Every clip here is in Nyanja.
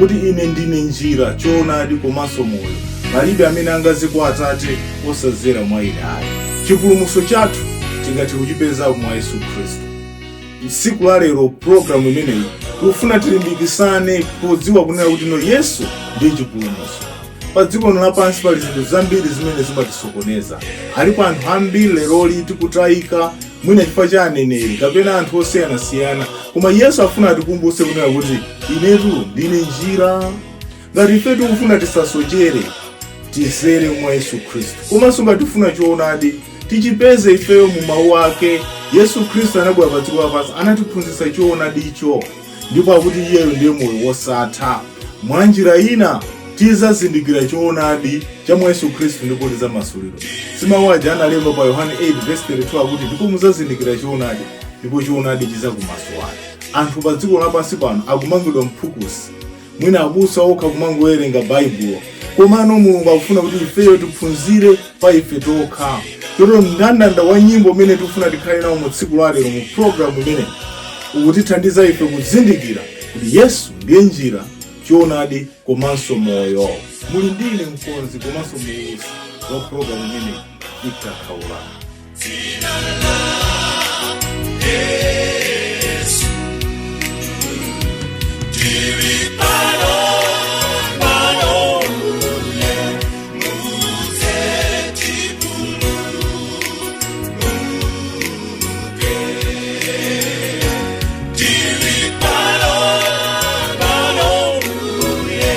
Akuti ine ndine njira, choonadi komanso moyo. Palibe amene angaze kwa Atate osazera mwa ine ayi. Chipulumutso chathu tingathe kuchipeza mwa Yesu Khristu. Tsiku la lero, programu imeneyi, tikufuna tilimbikisane podziwa kunena kuti no, Yesu ndiye chipulumutso. Pa dziko lino lapansi pali zinthu zambiri zimene zimatisokoneza. Alipo anthu ambiri leroli tikutayika, mwina chifukwa cha aneneri kapena anthu osiyanasiyana, koma Yesu afuna atikumbutse kunena kuti inetu ndine njira. Ngati ife tikufuna tisasochere, tizere mwa Yesu Khristu. Komanso ngati tifuna choonadi, tichipeze ifeyo mu mawu ake. Yesu Khristu anabwera pa dziko lapansi, anatiphunzitsa choonadicho, ndipo akuti iyeyo ndiye moyo wosatha. Mwa njira ina tizazindikira choonadi cha mwa Yesu Khristu ndipo tidzamasulidwa. Simawu aja analemba pa Yohane 8 verse 32 akuti, "Ndipo muzazindikira choonadi, ndipo choonadi chidzakumasulani." Anthu pa dziko lapansi pano akumangidwa mphukusi, mwina abusa okha kumangowerenga Baibulo, komano Mulungu akufuna kuti ifeyo tiphunzire pa ife tokha. Chotero mndandanda wa nyimbo umene tikufuna tikhale nawo mu tsiku la lero mu programu imene ukutithandiza ife kuzindikira kuti Yesu ndiye njira, choonadi komanso moyo. Muli ndine mkonzi komanso muulutsi wa programu imeneyi, Victor Khaula. Dzina la Yesu. Tili pano, pano, Mbuye, mudze tipulumuke. Tili pano, pano, Mbuye,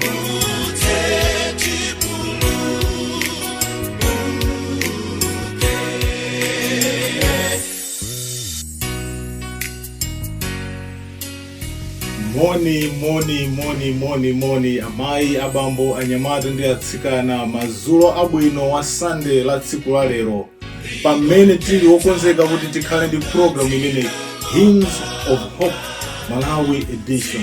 mudze tipulumuke. Moni, moni, moni, moni, moni, amayi, abambo, anyamata ndi atsikana. Madzulo abwino wa Sunday la tsiku la lero, pamene tili wokonzeka kuti tikhale ndi program imene, Hymns of Hope Malawi Edition.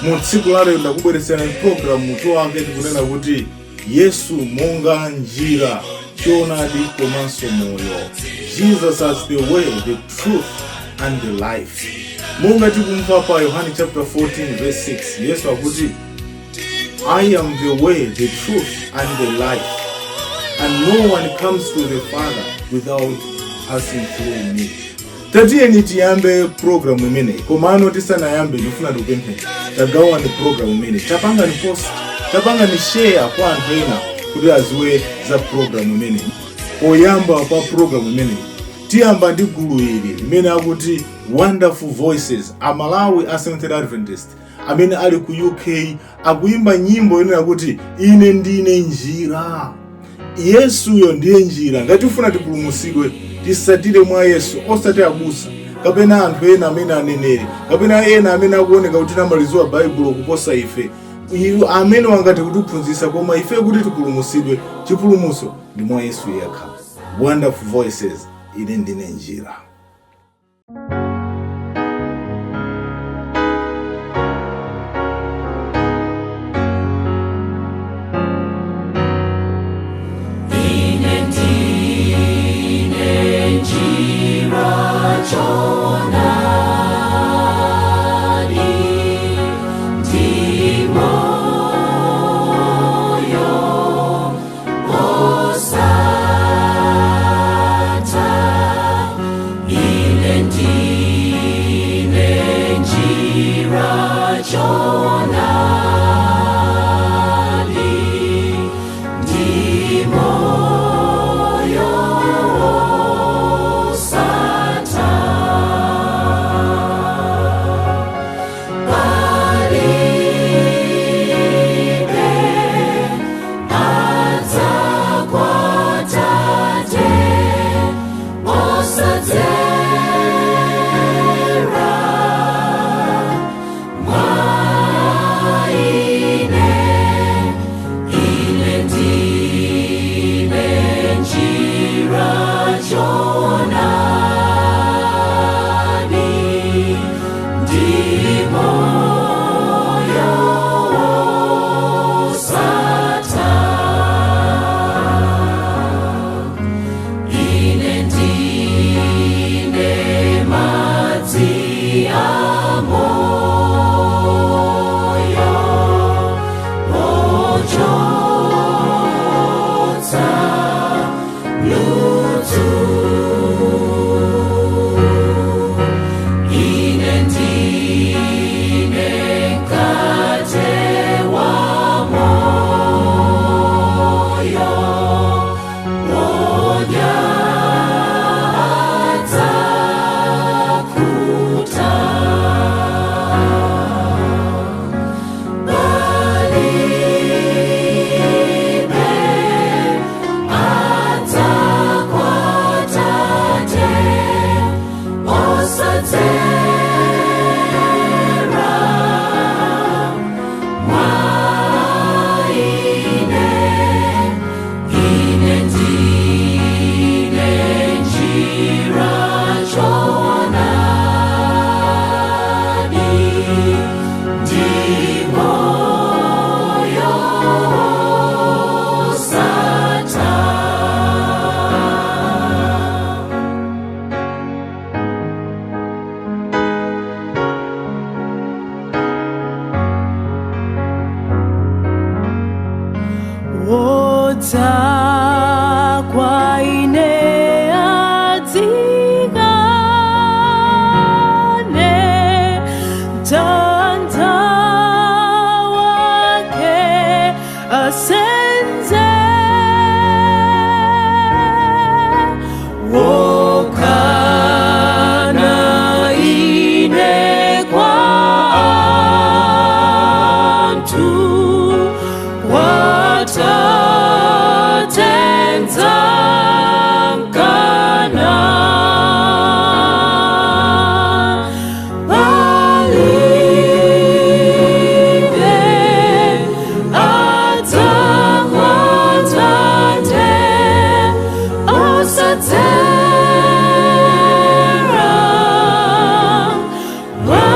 Mu tsiku la lero ndakubweretserani program, mutu wake tikunena kuti Yesu monga njira, choonadi komanso moyo, Jesus as the way, the truth and the life. Monga tikumva pa Yohane chapter 14 verse 6, Yesu akuti, "I am the way, the truth and the life, and no one comes to the Father without passing through me." Tatiyeni tiyambe programu imeneyi, komano tisanayambe ndifuna ndikupempheni, tagawani programu imeneyi, tapangani post, tapangani share kwa anthu ena kuti aziwe za programu imeneyi. Poyamba pa programu imeneyi tiyamba ndi gulu ili limene akuti Wonderful Voices, Amalawi a Seventh Adventist amene ali ku UK, akuyimba nyimbo yonena kuti ine ndine njira. Yesuyo ndiye njira. Ngati tifuna tipulumutsidwe, tisatire mwa Yesu, osati abusa kapena anthu ena amene aneneri kapena ena amene akuoneka kuti namaliziwa Baibulo kuposa ife. Iwo amene wangathe kutiphunzitsa, koma ife kuti tipulumutsidwe, chipulumutso ndi mwa Yesu yekha. Wonderful Voices, ine ndine njira. Ine ndine njira, choonadi ndi moyo osatha. Ine ndine njira, choonadi ndi moyo osatha. Palibe adza kwa Tate osadzera mwa Wodza kwa ine adzikane, mtanda wake asenze. Wokana ine kwa anthu, kwa Tate ndzamkana. Palibe adza kwa Tate osadzera mwa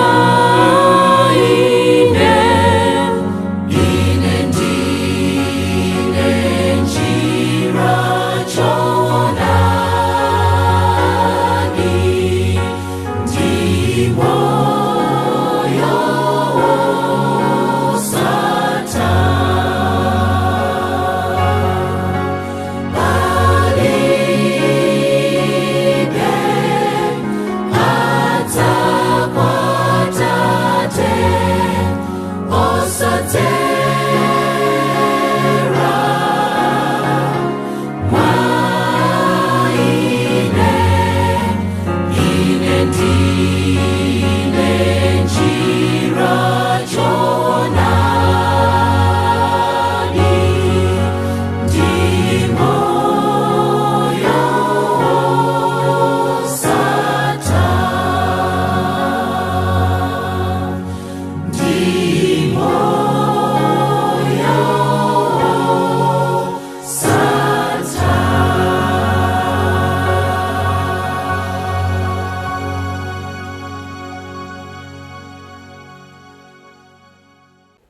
ine. Ine ndine njira, choonadi ndi moyo wosatha. Palibe adza kwa Tate osadzera mwa ine. Ine ndine njira, choonadi ndi moyo wosatha, ndi moyo wosatha.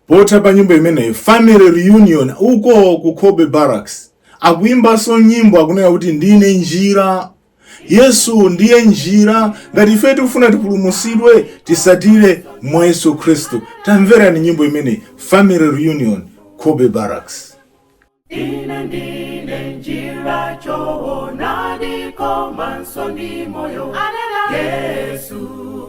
Potha pa nyimbo imeneyi, family reunion uko ku Cobbe Barracks, akuimbanso nyimbo akunena kuti ndine njira, Yesu ndiye njira. Ngati ife tikufuna tipulumutsidwe, tisatire mwa Yesu Khristu. Tamverani nyimbo imeneyi, family reunion, Cobbe Barracks. Ine ndine njira, choonadi komanso ndi moyo, Yesu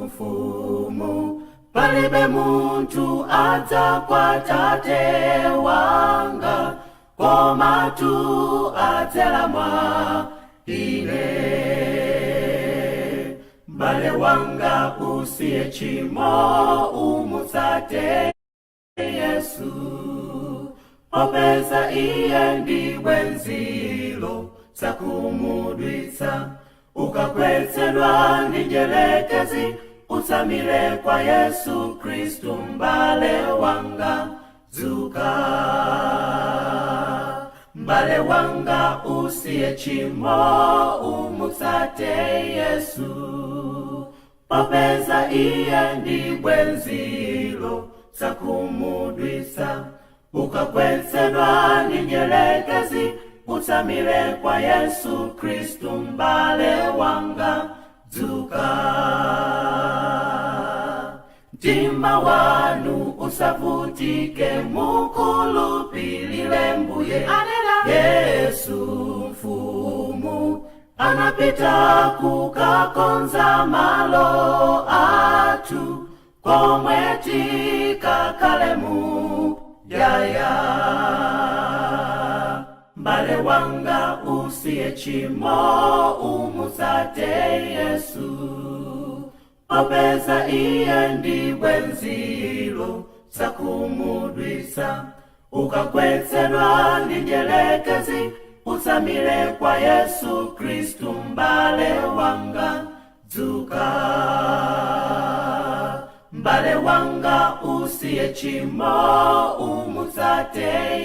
mfumu. Palibe munthu adza kwa Tate wanga komatu adzera mwa ine. Mbale wanga, usiye tchimo, umutsate Yesu, popeza iye ndi bwenzilo, sakumudwitsa. Ukagwetsedwa ndi njelekezi, utsamire kwa Yesu Khristu. Mbale wanga, dzuka. Mbale wanga, usiye tchimo, umutsate Yesu, popeza iye ndi bwenzilo, sakumudwitsa. Ukagwetsedwa ndi njelekezi, utsamire kwa Yesu Khristu. Mbale wanga, dzuka. Mtima wanu usavutike, mukhulupilire Mbuye Yesu mfumu. Anapita kukakonza malo athu, komwe tikakhale muyaya. Mbale wanga, usiye tchimo, umutsate Yesu, popeza iye ndi bwenzilo, sakumudwitsa. Ukagwetsedwa ndi njelekezi, utsamire kwa Yesu Khristu. Mbale wanga, dzuka. Mbale wanga, usiye tchimo, umutsate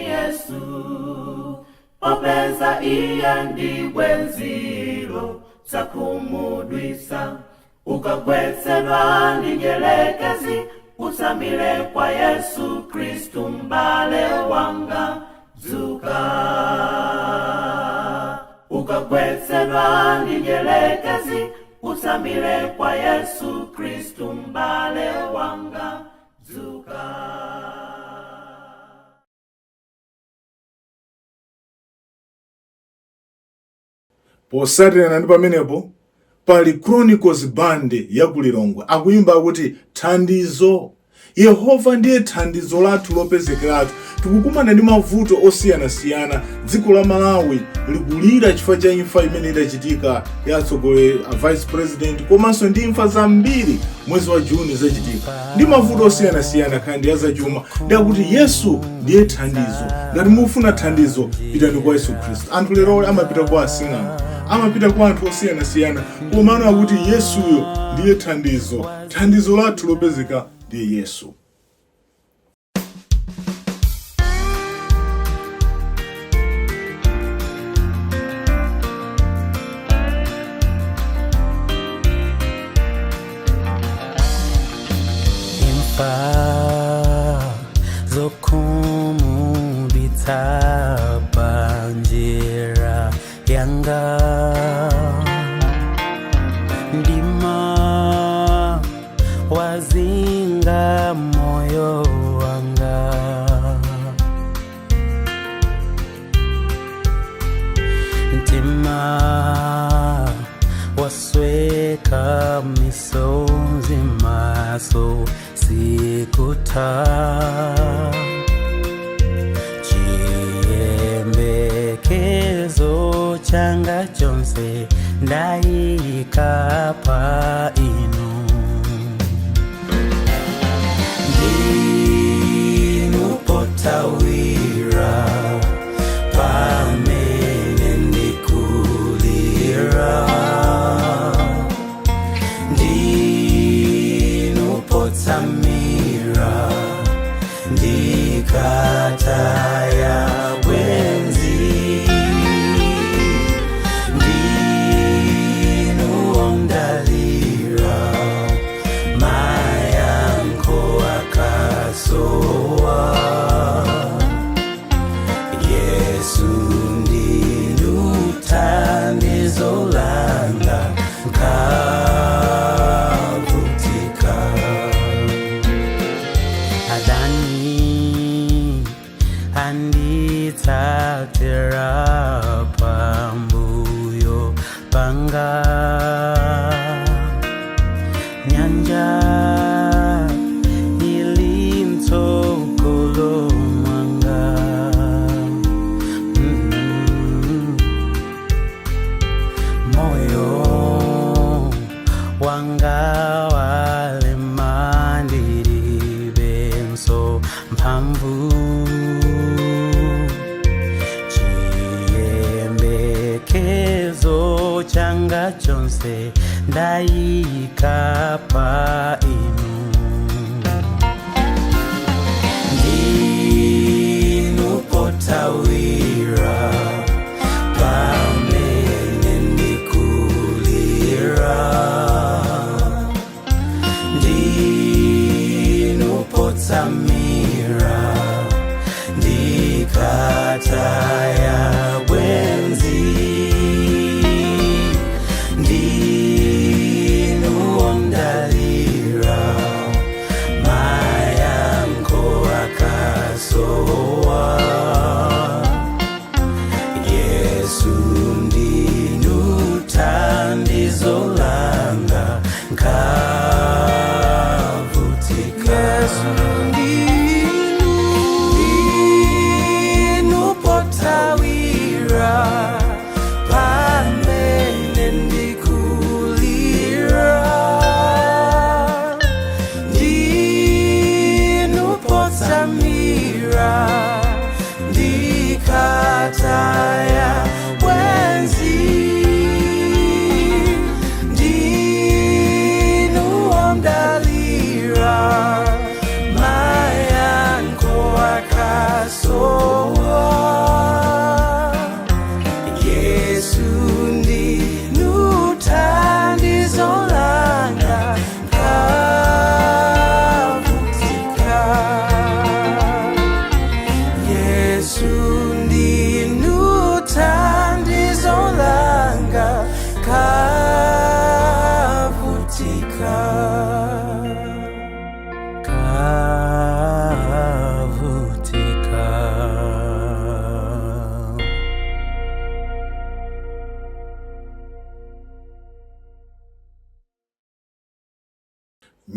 Yesu, popeza iye ndi bwenzilo, sakumudwitsa. Ukagwetsedwa ndi njelekezi, utsamire kwa Yesu Khristu. Mbale wanga, dzuka. Ukagwetsedwa ndi njelekezi, utsamire kwa Yesu Khristu. Mbale wanga, dzuka. Posatirana ndi pamenepo pali Chronicles Band ya ku Lilongwe akuyimba akuti thandizo. Yehova ndiye thandizo lathu lopezekeratu. Tikukumana ndi mavuto osiyanasiyana. Dziko la Malawi likulira chifukwa cha imfa imene idachitika ya atsogoleri a vice president, komanso ndi imfa zambiri mwezi wa Juni zachitika, ndi mavuto osiyanasiyana kaya ndi azachuma. Ndi akuti Yesu ndiye thandizo. Ngati mufuna thandizo, pitani kwa Yesu Khristu. Anthu lero amapita kwa asing'anga, amapita kwa anthu osiyanasiyana, komano akuti Yesuyo ndiye thandizo. Thandizo lathu lopezeka ndiye Yesu. Imfa zokhumudwitsa panjira yanga, mdima wazinga moyo wanga, mtima wasweka, misozi m'maso sikutha, chiyembekezo changa chonse ndayika pa inu. Ndinu pothawira pamene ndikulira, ndinu potsamira ndikataya bwenzi, ndinu ondalira mayankho akasowa, Yesu ndinu thandizo langa nkavutika. Adani anditsatira pambuyo panga, nyanja ili mtsogolo mwanga. Moyo wanga walema, ndilibenso mphamvu, chiyembekezo changa chonse ndayika pa inu. Ndinu pothawira pamene ndikulira, ndinu potsamira ndikataya bwenzi, ndinu ondalira mayankho akasowa, Yesu ndinu thandizo langa nkavutika. Yesu ndinu, ndinu pothawira.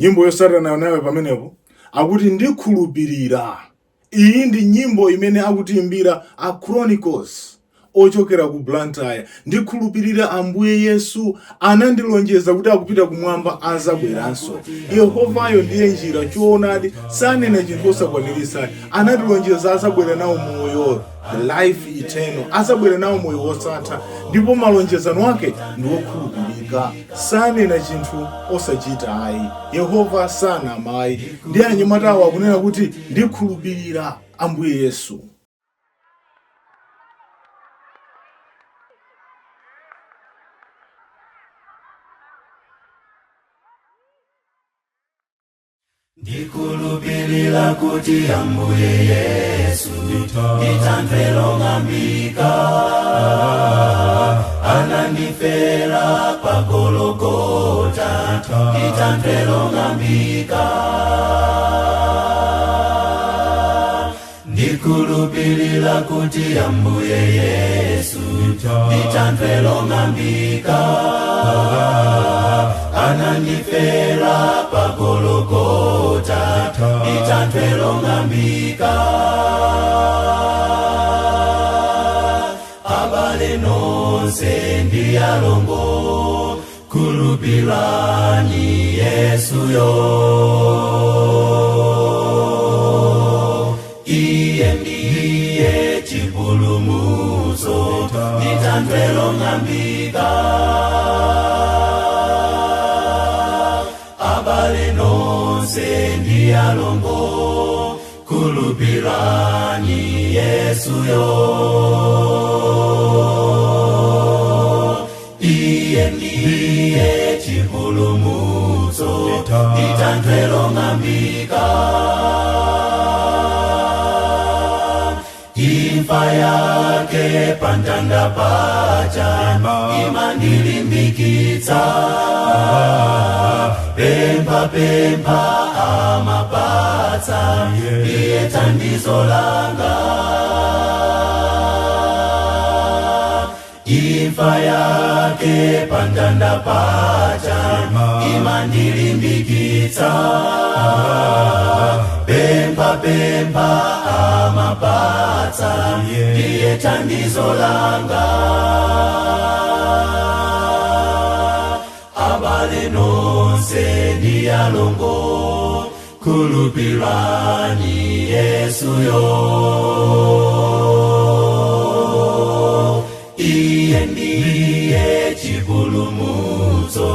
Nyimbo yotsatana nayo pamenepo akuti Ndikhulupirira. Iyi ndi nyimbo imene akutiimbira a Chronicles ochokera ku Blantyre. Ndikhulupirira Ambuye Yesu anandilonjeza kuti akupita kumwamba azabweranso. Yehovayo ndiye njira, choonadi, sanena chinthu osakwaniritsa. Anatilonjeza azabwera nawo moyo, the life eternal, azabwera nawo moyo wosatha, ndipo malonjezano ake ndi wokhulupirika, sanena chinthu osachita ayi. Yehova sanama ayi. Ndi anyamatawo akunena kuti ndikhulupirira Ambuye Yesu. Ndikhulupirira kuti Ambuye Yesu ndi thanthwe long'ambika, anandifera pa Gologota, ndi thanthwe long'ambika. Ndikhulupirira kuti Ambuye Yesu ndi thanthwe long'ambika, anandifera pa Gologota, ndi thanthwe long'ambika. Abale nonse ndi alongo, khulupirani Yesuyo, iye ndiye chipulumutso, ndi thanthwe long'ambika. Abale nonse ndi alongo, khulupirani Yesuyo, iye ndiye chipulumutso, ndi thanthwe long'ambika. Imfa yake pamtanda paja imandilimbikitsa, pempha pempha amapatsa, iye thandizo langa. Imfa yake pamtanda paja imandilimbikitsa, pempha pempha amapatsa, iye thandizo langa. Abale nonse ndi alongo, khulupirani Yesuyo, iye ndiye chipulumutso,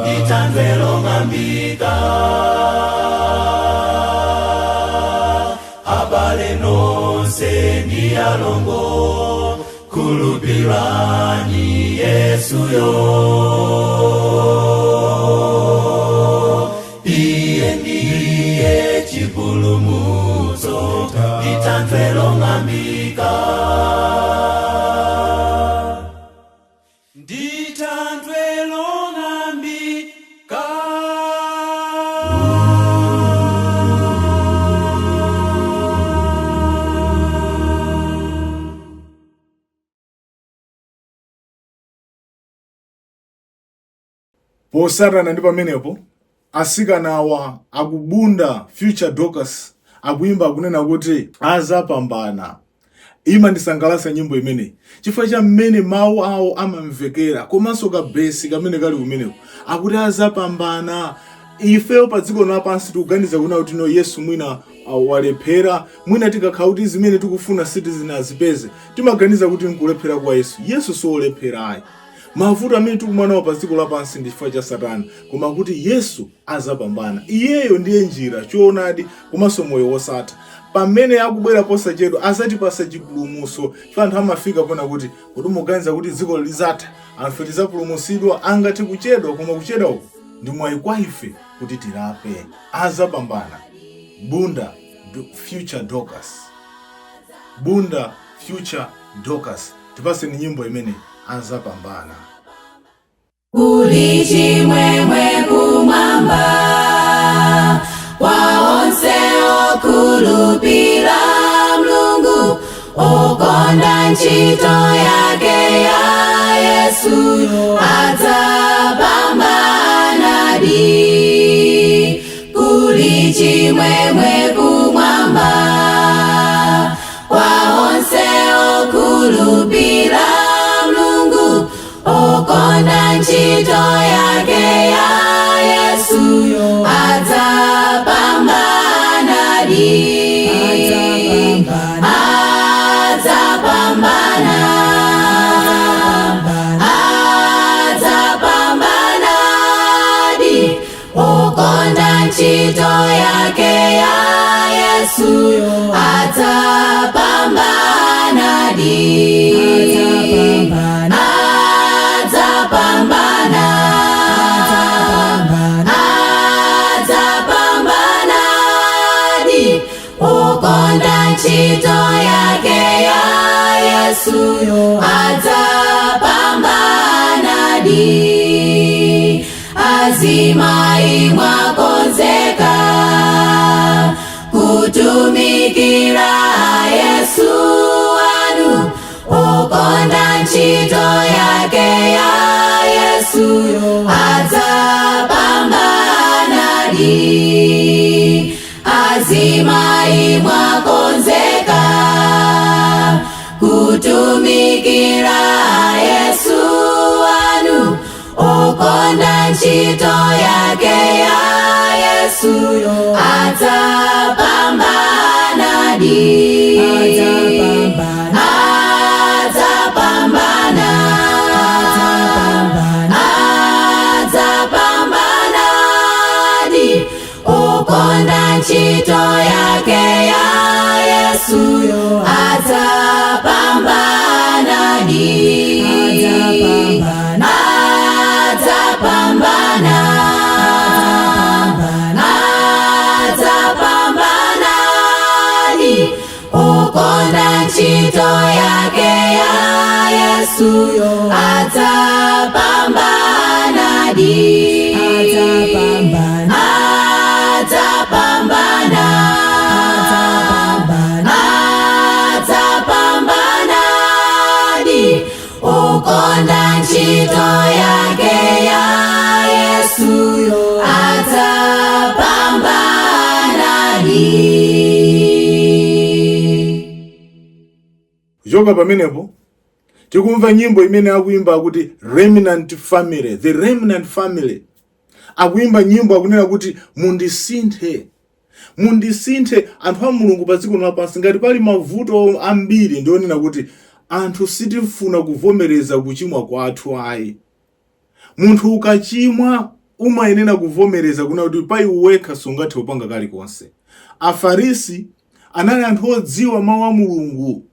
ndi thanthwe long'ambika. Abale nonse ndi alongo, khulupirani Yesuyo, iye ndiye chipulumutso, ndi thanthwe long'ambika. Ndi thanthwe long'ambika. Potsatana ndi pamenepo, asikanawa aku Bunda Future Dorcas akuimba akunena kuti azapambana. Imandisangalatsa nyimbo imeneyi chifukwa cha mmene mawu awo amamvekera komanso ka bass kamene kali kumeneko. Akuti azapambana. Ifeyo pa dziko lapansi tikuganiza kuna kuti no, Yesu mwina walephera, mwina tikakhala kuti zimene tikufuna sitizinazipeze, timaganiza kuti nkulephera kwa Yesu. Yesu siolephera ayi. Mavuto amene tikumana nawo pa dziko lapansi ndi chifukwa cha Satana, koma kuti Yesu azapambana. Iyeyo ndiye njira, choonadi komanso moyo wosatha. Pamene akubwera posachedwa azatipasa chipulumutso, chifukwa anthu amafika pona kuti kodi muganiza kuti dziko lizatha, anthu tizapulumutsidwa? Angathe kuchedwa, koma kuchedwa uku ndi mwayi kwa ife kuti tilape. Azapambana. Bunda Future Dorcas. Bunda Future Dorcas, tipaseni nyimbo imene azapambana. Kuli chimwemwe kumwamba kwa onse okhulupira Mulungu, okonda ntchito yake ya Yesu, adzapambanadi. Kuli chimwemwe kumwamba kwa onse okhulupira Mulungu, okonda ntchito yake ya Yesu, adzapambanadi, adzapambana, adzapambanadi, okonda ntchito yake ya Yesu, adzapambanadi, adzapambana, adzapambanadi, okonda ntchito yake ya Yesu, adzapambanadi. Azimayi, mwakonzeka kutumikira Yesu wanu, okonda ntchito yake ya Yesu, adzapambanadi. Azimayi, mwakonzeka kutumikira Yesu wanu, okonda ntchito yake ya Yesu, adzapambanadi, adzapambana, adzapambanadi, okonda ntchito yake ya Yesu, adzapambanadi, adzapambana, adzapambanadi, okonda ntchito yake ya Yesu, adzapambanadi, adzapambana, adzapambanadi, okonda ntchito yake ya Yesu, adzapambanadi. Kuchoka pamenepo tikumva nyimbo imene akuimba akuti Remnant Family. The Remnant Family akuimba nyimbo, akunena kuti mundisinthe, mundisinthe. Anthu a Mulungu pa dziko lapansi, ngati pali mavuto ambiri, ndionena kuti anthu sitifuna kuvomereza kuchimwa kwathu ayi. Munthu ukachimwa umayenera kuvomereza kuna kuti pa iwe wekha sungathe kupanga kalikonse. Afarisi anali anthu odziwa mawu a Mulungu.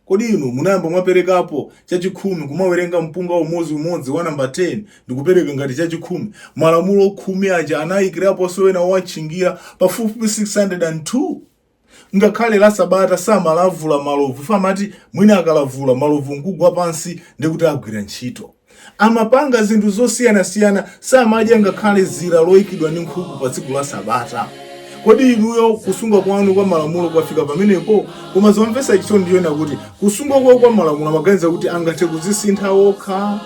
Kodi inu munayamba mwaperekapo chachikhumi, kumawerenga mpunga umodzi wa namba 10 ndikupereka ngati chachikhumi? Malamulo 10 aja anayikiraponso ena owatchingira pafupifupi 602. Ngakhale la Sabata samalavula malovu, famati mwina akalavula malovu nkugwa pansi ndikuti agwira ntchito. Amapanga zinthu zosiyanasiyana, samadya ngakhale zira loyikidwa ndi nkhuku pa tsiku la Sabata. Kodi inuyo kusunga kwanu kwa malamulo kwafika pamenepo? Koma zomvetsa chisoni ndiyona kuti kusunga kwawo kwa malamulo amaganiza kuti angathe kuzisintha okha.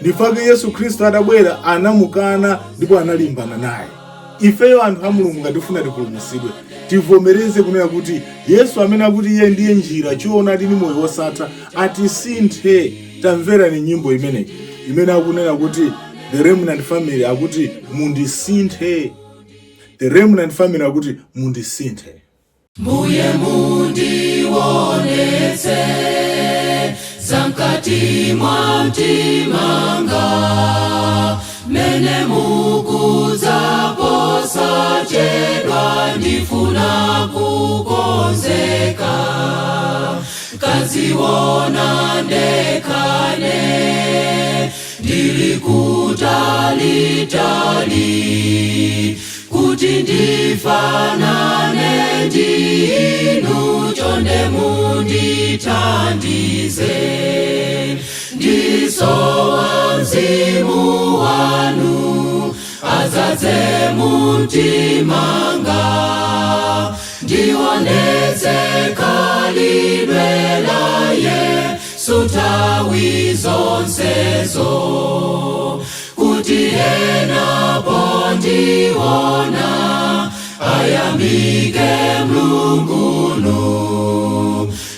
Ndifake Yesu Khristu adabwera anamukana ndipo analimbana naye. Ifeyo anthu a Mulungu, ngatifuna tipulumutsidwe, tivomereze kunena kuti Yesu amene akuti iye ndiye njira, choonadi ndi moyo wosatha atisinthe. Tamverani nyimbo imeneyi imene akunena kuti The Remnant Family akuti mundisinthe. The Remnant Family akuti mundisinthe. Mbuye, mundionetse zamkati mwa mtimanga, mene mukudzaposachedwa, ndifuna kukonzeka. Kaziona ndekhane ndili kutalitali, kuti ndifanane ndinu, chonde mundithandize. Ndisowa mzimu wanu, azadze mumtimanga, ndionetse khalidwe la Yesu nthawi zonsezo, kuti ena pondiona Ayamike mlungunu,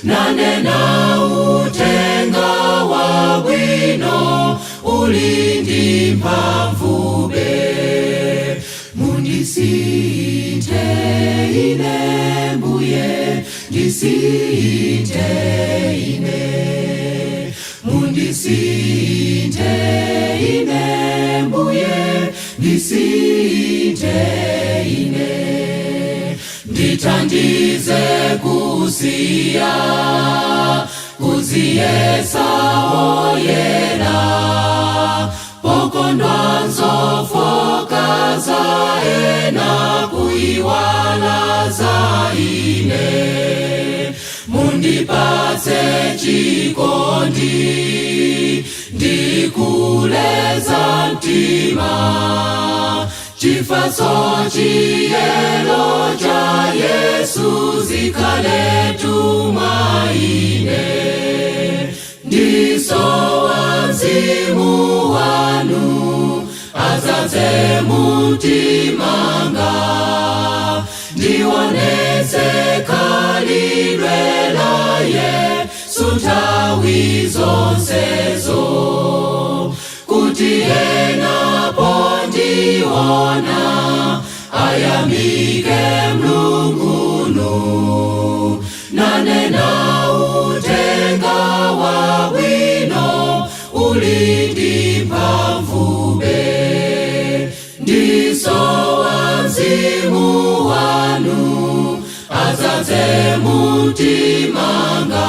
nanena utenga wabwino ulindi mphamvube. Mundisinthe ine mbuye, ndisinthe ine. Mundisinthe ine mbuye, ndisinthe ine. Ndithandize kusiya kuziyesa woyera, pokondwa nzofooka za ena, kuiwala za ine. Mundipatse chikondi ndikuleza mtima, chifatso chiyero cha Yesu zikhale tumaine. Ndisowa mzimu wanu, adzaze mumtimanga, ndionetse khalidwe la Yesu nthawi zonsezo, kuti ena pondiona ayamike mlungunu, nanena utenga wabwino ulindi mphamvube. Ndisowa mzimu wanu, adzaze mumtimanga,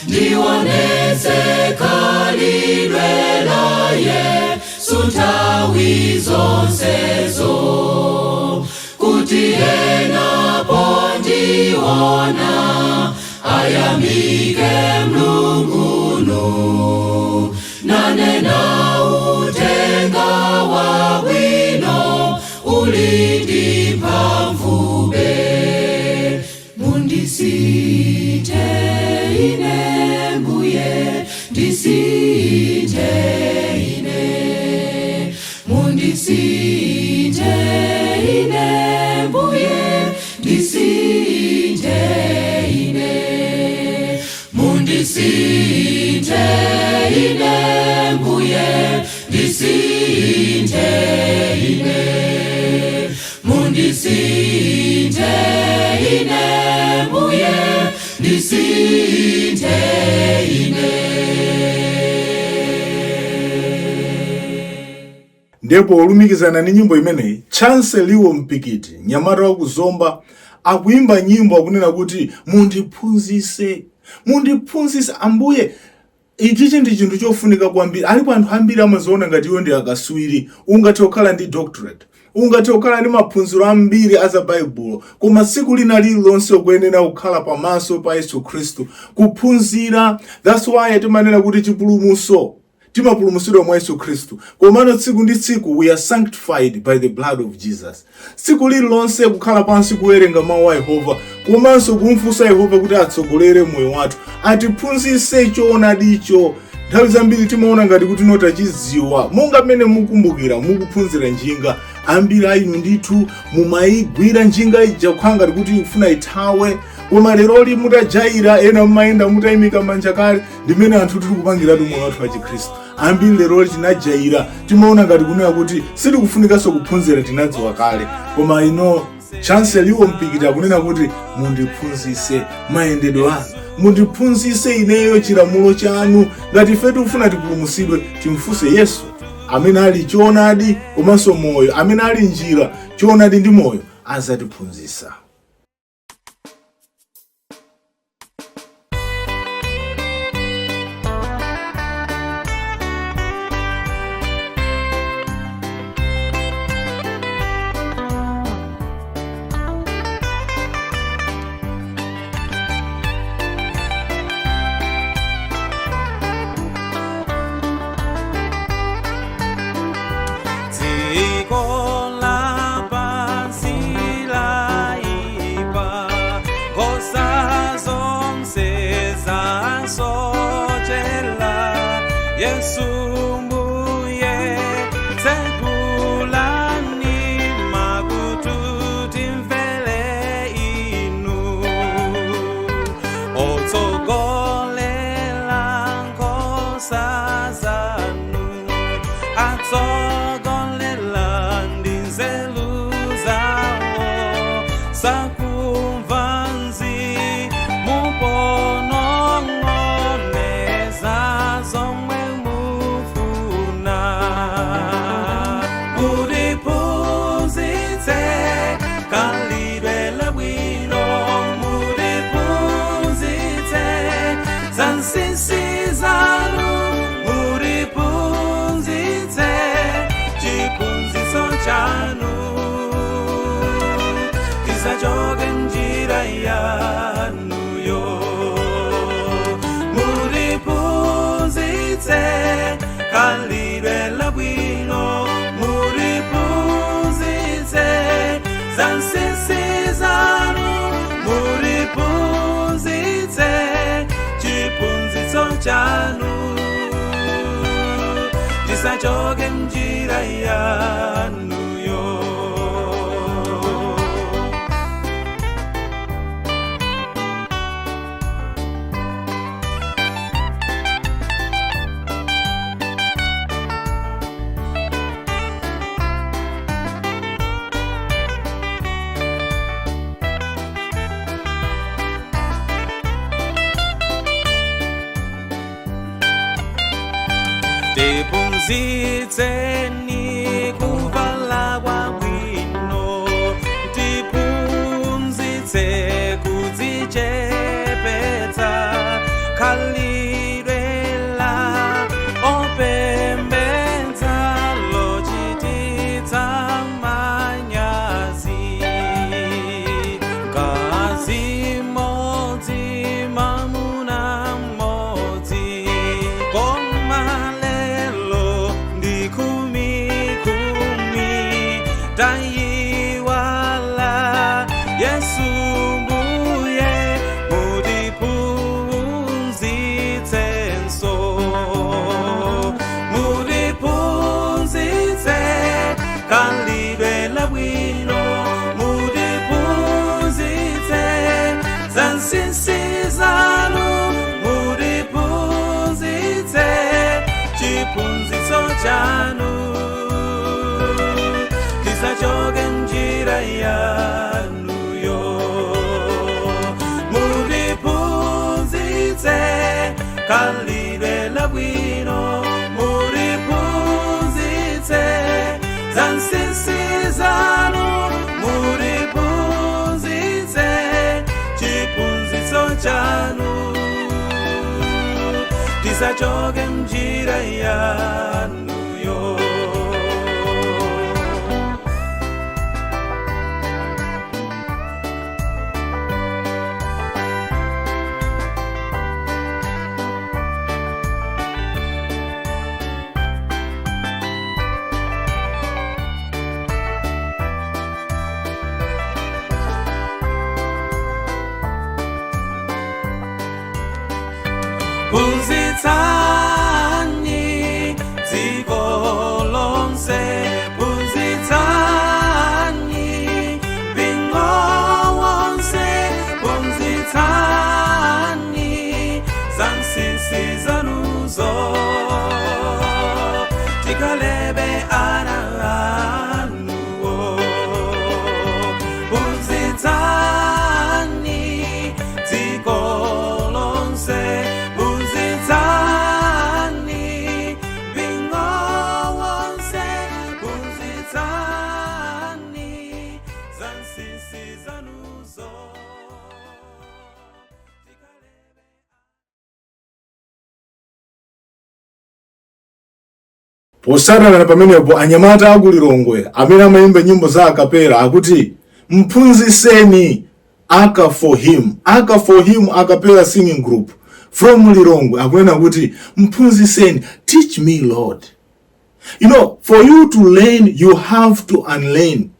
ndionetse khalidwe la Yesu nthawi zonsezo, kuti ena pondiona ayamike mlungunu, nanena utenga wabwino ulindi mphamvube. Mundisinthe ine mbuye, ndisinthe ine. Mundisinthe ine mbuye, ndisinthe ine. Mundisinthe ine mbuye, ndisinthe ine. Mundisinthe ine mbuye, ndisinthe ine. Ndipo olumikizana ndi nyimbo imeneyi, Chance Liwo Mpikiti, mnyamata wa kuzomba, akuimba nyimbo akunena kuti mundiphunzise, mundiphunzise ambuye. Ichichi ndi chinthu chofunika kwambiri. Alipo anthu ambiri amaziona ngati iwo ndi akaswiri. Ungathe kukhala ndi doctorate, ungathe kukhala ndi maphunziro ambiri a za Baibulo, koma tsiku lina lililonse ukuyenera kukhala pamaso pa Yesu Khristu kuphunzira. That's why timanena kuti chipulumutso timapulumutsidwa mwa Yesu Khristu, komano tsiku ndi tsiku we are sanctified by the blood of Jesus. Tsiku lililonse kukhala pansi kuwerenga mawu a Yehova, komanso kumfunsa Yehova kuti atsogolere moyo wathu, atiphunzitse choonadicho. Nthawi zambiri timaona ngati kuti no tachidziwa. Monga mmene mukumbukira mukuphunzira njinga, ambiri a inu ndithu mumayigwira njinga ija kukhala ngati kuti ikufuna ithawe, koma leroli mutajaira, ena mumayenda mutayimika manja kale. Ndimene anthu tiri kupangiratu moyo wathu wa Chikhristu. Ambiri leroli tinajaira, timaona ngati kunena kuti sitikufunikanso kuphunzira, tinadziwa kale. Koma ino Chance Liwo Mpikiti akunena kuti mundiphunzitse mayendedwe anu, mundiphunzitse ineyo chilamulo chanu. Ngati ife tikufuna tipulumutsidwe, timfunse Yesu amene ali choonadi komanso moyo, amene ali njira, choonadi ndi moyo, azatiphunzitsa. Dziko lapansi la Chanu, tisachoke njira yanuyo. Tiphunzitseni kuvala kwabwino, tiphunzitse kudzichepetsa, khalidwe la opembedza lochititsa manyazi. Mkazi mmodzi, mamuna mmodzi, koma lelo ndi khumi khumi, tayiwala Yesu Mbuye, mutiphunzitsenso, mutiphunzitse khalidwe labwino, mutiphunzitse zinsinsi zanu, mutiphunzitse chiphunzitso chanu, tisachoke njira yanuyo. Mutiphunzitse khalidwe labwino, mutiphunzitse zinsinsi zanu, mutiphunzitse chiphunzitso chanu, tisachoke njira yanuyo. Phunzitsani dziko lonse, phunzitsani mpingo wonse, phunzitsani zinsinsi zanuzo, tikhalebe ana anuwo. Phunzitsani dziko lonse, phunzitsani mpingo wonse, phunzitsani zinsinsi zanuzo. Posatana pamenepo, anyamata aku Lilongwe amene amayimba nyimbo za acapella akuti mphunzitseni, Aka for Him, Aka for Him Acapella Singing Group from Lilongwe akunena kuti mphunzitseni, teach me, Lord. For you to learn, you have to unlearn.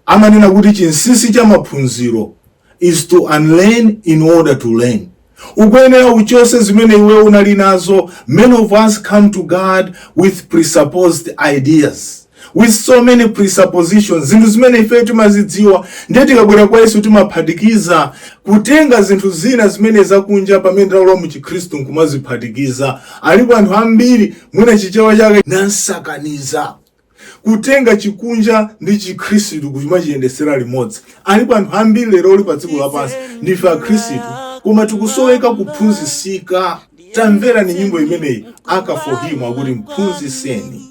Amanena kuti chinsinsi cha maphunziro is to unlearn in order to learn. Ukuyenera uchose zimene iwe unali nazo. Many of us come to God with presupposed ideas, with so many presuppositions, zinthu zimene ife timazidziwa. Ndiye tikabwera kwa Yesu timaphatikiza, kutenga zinthu zina zimene zakunja pamene talowa mu Chikhristu nkumaziphatikiza. Alipo anthu ambiri, mwina Chichewa chake nansakaniza, kutenga chikunja ndi Chikhristu kumachiyendesera limodzi. Alipo anthu ambiri lero uli pa dziko lapansi, ndife Akhristu koma tikusoweka kuphunzitsika. Tamvera ni nyimbo imeneyi, Aka for Him akuti mphunzitseni.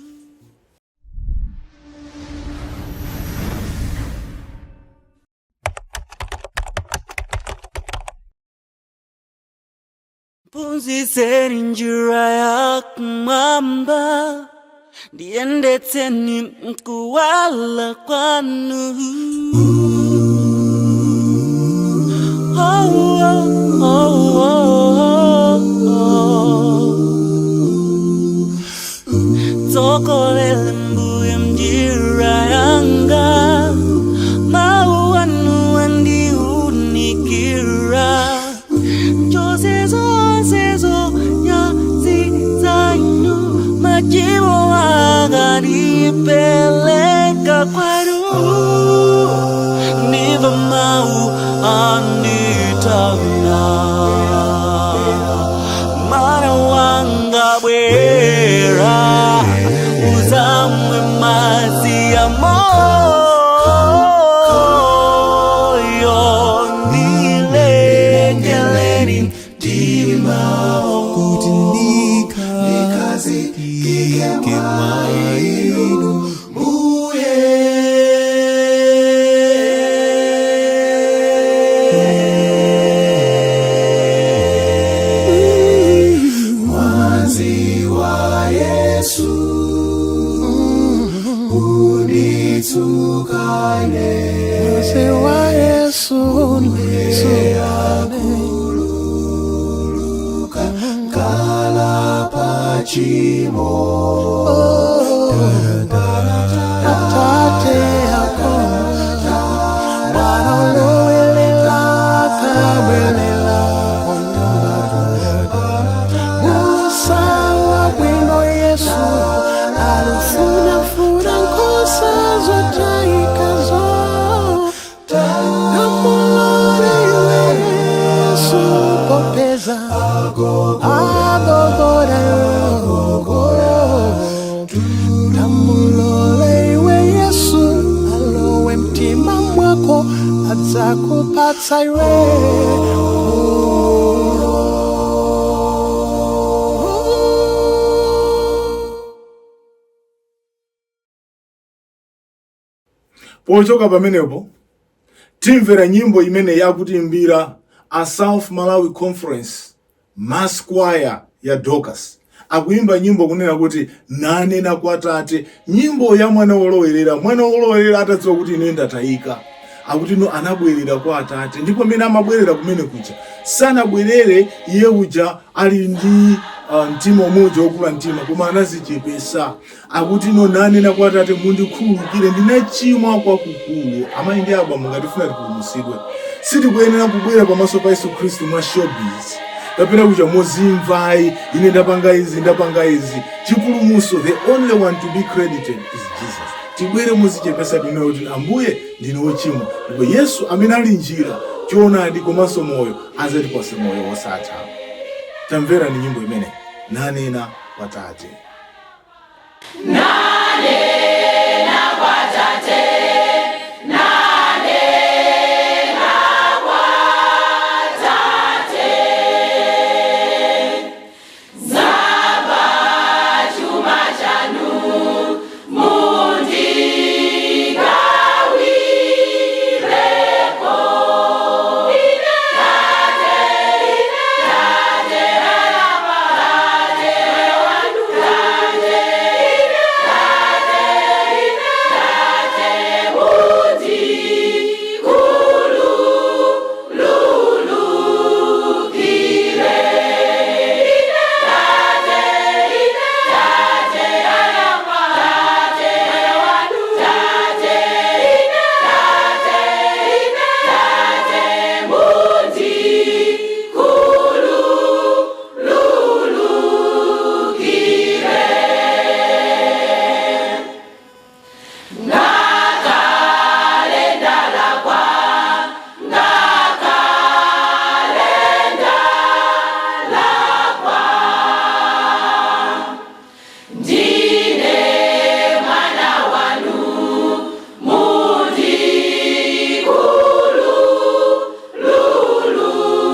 Phunzitseni njira yakumwamba, ndiyendetseni mkuwala kwanu. Oh. Tsokolele Mbuye mnjira yanga, mawu anu andiunikira, chose zonse zonyasa. Ndikafika kwanu Ndiva mau anditana Mwana wanga bwera Uzamwe madzi ya moyo Ndilekeleni mtima Kuti ndikhazikike mwa inu mbuye. Mwazi wa Yesu unitsukane. Mwazi wa Yesu unitsukane. Khululuka nkalapa tchimo. Atate akonda mwana olowelela akabwelela. Musa wa bwino Yesu alufunafuna nkhosa zotayikazo. Tamulole iwe Yesu popeza agogoda. Tamulole iwe Yesu alowe mtima mwako adzakupatsa iwe mpumulo. Pochoka pamenepo timvera nyimbo imene yakutiimbira a South Malawi Conference Mass Choir ya Dorcas. Akuimba nyimbo kunena kuti "Nanena kwa Tate", nyimbo ya mwana wolowerera. Mwana wolowerera atadziwa kuti ine ndatayika, akuti no, anabwerera kwa atate. Ndipo amene amabwerera kumene kuja sanabwerere iye uja ali ndi mtima umodzi wokula mtima, koma anazichepesa. Akuti no, "Nanena kwa Atate, mundikhululukire, ndinachimwa kwakukulu." Amayi ndi abambo, ngati tifuna tipulumutsidwe, sitikuyenera kubwera pamaso pa Yesu Khristu mwa showbiz kapena kucha mozimvayi, ine ndapanga izi, ndapanga izi. Chipulumutso, the only one to be credited is Jesus. Tibwere muzichepesa tinene kuti, "Ambuye, ndine wochimwa," ndipo Yesu amene ali njira, choonadi komanso moyo azatipasa moyo wosatha. Tamvera ni nyimbo imene "Nanena kwa Tate". Nanena kwa Tate, nanena kwa Tate, Zaba chuma chanu mundigawireko. Tate, Tate, Tate, Tate, Tate, mundikhululukire. Tate, Tate, Tate, Tate, Tate, Tate, mundikhululukire. Ngakhale ndalakwa, ngakhale ndalakwa, ndine mwana wanu mundikhululukire.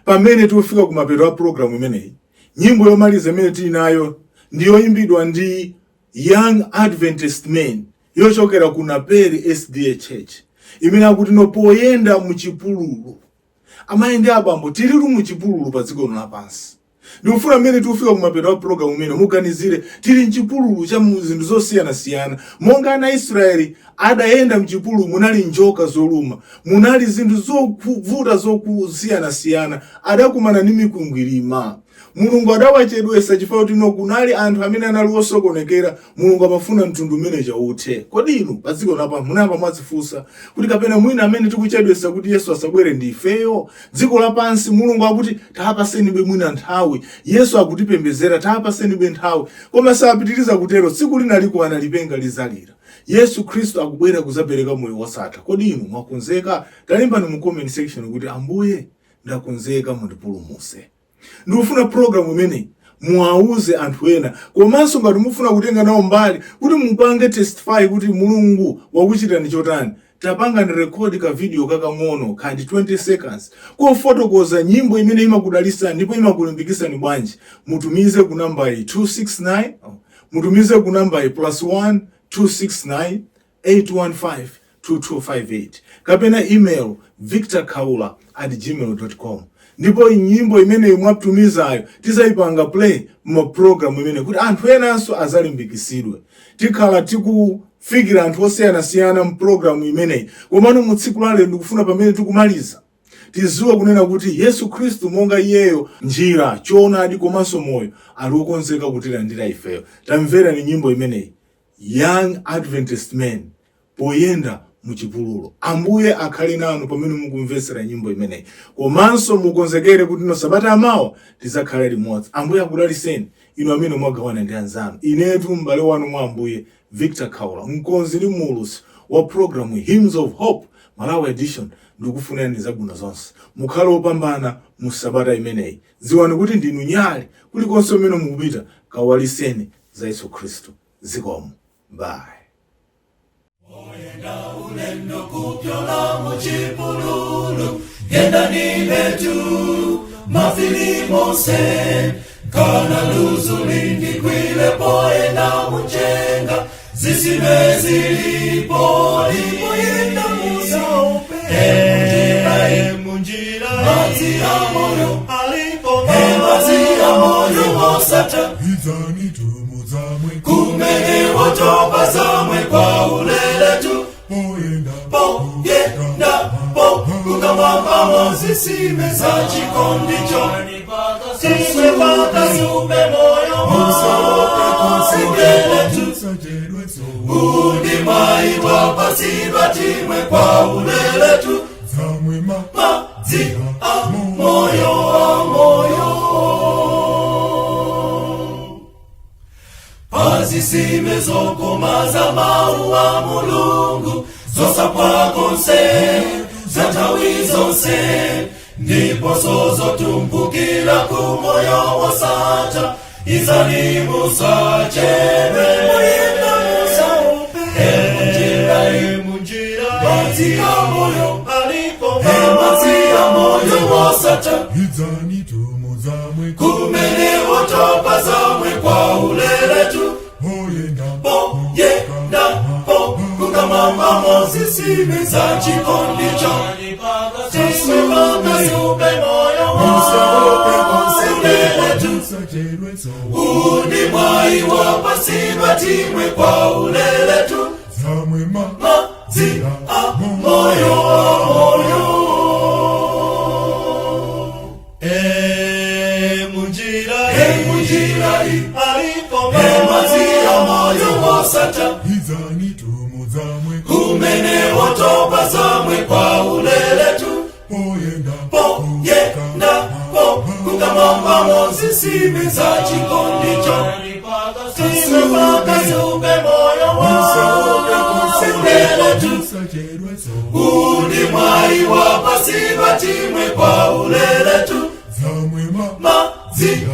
Pamene tikufika kumapeto a programu imeneyi, nyimbo yomaliza imene tili nayo ndi yoyimbidwa ndi Young Adventist Men yochokera ku Naperi SDA Church, imene akuti no "Poyenda Muchipululu". Amayi ndi abambo, tilitu muchipululu pa dziko lino lapansi. Ndikufuna mmene tikufika kumapeto a programu imene muganizire, tili mchipululu cha mu zinthu zosiyanasiyana. Monga ana Israeli adayenda mchipululu, munali njoka zoluma, munali zinthu zovuta zokusiyanasiyana, adakumana ndi mikwingwirima. Mulungu adawachedwesa chifukwa kuti no kunali anthu amene anali osokonekera. Mulungu amafuna mtundu umene chauthe. Kodi inu pa dziko lapansi munayamba mwadzifunsa kuti kapena mwina amene tikuchedwesa kuti Yesu asabwere ndi ifeyo? Dziko lapansi, Mulungu akuti taapasenibe mwina nthawi. Yesu akutipembezera, taapasenibe nthawi, koma sapitiriza kutero. Tsiku lina likwana, lipenga lizalira, Yesu Khristu akubwera kuzapereka moyo wosatha. Kodi inu mwakonzeka? Talembani mu comment section kuti, "Ambuye, ndakonzeka, mundipulumuse." Ndikufuna programu imeneyi muwauze anthu ena. Komanso ngati mufuna kutenga nawo mbali kuti mupange testify kuti Mulungu wakuchitani chotani, tapangani record ka video kakang'ono kandi 20 seconds kofotokoza nyimbo imene imakudalisani ndipo imakulimbikisani bwanji. Mutumize ku namba iyi 269, oh, mutumize ku namba iyi +1 269 815 2258, kapena email victorkhaula@gmail.com. Ndipo nyimbo imeneyi mwatumizayo tizayipanga play mu imene kuti anthu enanso azalimbikisidwe. Tikhala tikufikira anthu osiyanasiyana mu programu imeneyi. Komano mu tsiku lalero ndikufuna pamene tikumaliza tiziwe kunena kuti Yesu Khristu, monga iyeyo njira, choonadi komanso moyo, ali wokonzeka kutilandira ifeyo. Tamverani nyimbo imeneyi, Young Adventist Men, "Poyenda Muchipululu". Ambuye akhale nanu pamene mukumvetsera nyimbo imeneyi. Komanso mukonzekere kuti no sabata amawa tizakhale limodzi. Ambuye akudaliseni inu amene mwagawana ndi anzanu. Inetu m'bale wanu mwa Ambuye, Victor Khaula, mkonzi ndi muulutsi wa programu Hymns of Hope Malawi Edition, ndikufunirani zabwino zonse. Mukhale opambana mu sabata imeneyi. Dziwani kuti ndinu nyale. Kulikonse umene mukupita, kawaliseni za Yesu Khristu. Zikomo, bye. Ulendo kupyola muchipululu, yenda ninetu mapiri monse, kana luzu lindikwile poyenda munjenga, zisime zilipo lipoyenda musaope. Munjira madzi a moyo alipo, madzi a moyo wosatha. Idzani tumudzamwe. Kumene wotopa zamwe kwa uleletu. Poyenda. Poyenda po kukamwamba zisime za chikondicho, timwe pakasupe moyo wauleletu. Sachedwetso. Undi mwayi wapatsidwa, timwe kwa uleletu. Zamwe ma Madzi a moyo, a moyo. Pazisime zokoma za mawu a Mulungu, zosapwa konse, za nthawi zonse, ndipo zozotumphukira ku moyo wosatha. Izani, musachedwe. Muyenda musaope. Munjira, munjira madzi a moyo alipo, madzi a moyo wosatha. Idzani tumudzamwe. Kumene wotopa zamwe kwa uleletu. Poyenda. Poyenda po kukamwamba zisime za chikondicho, timwe pakasupe moyo wauleletu. Sachedwetso. Undi mwayi wapatsidwa, timwe kwa uleletu. Zamwe ma Madzi a moyo, a moyo. E munjira, e munjira alipo madzi a moyo wosatha. Idzani tumudzamwe. Kumene wotopa zamwe kwa uleletu. Poyenda. Poyenda po kukamwamba zisime za chikondicho, timwe pakasupe moyo wauleletu. Sachedwetso. Undi mwayi wapatsidwa, timwe kwa uleletu. Zamwe ma Madzi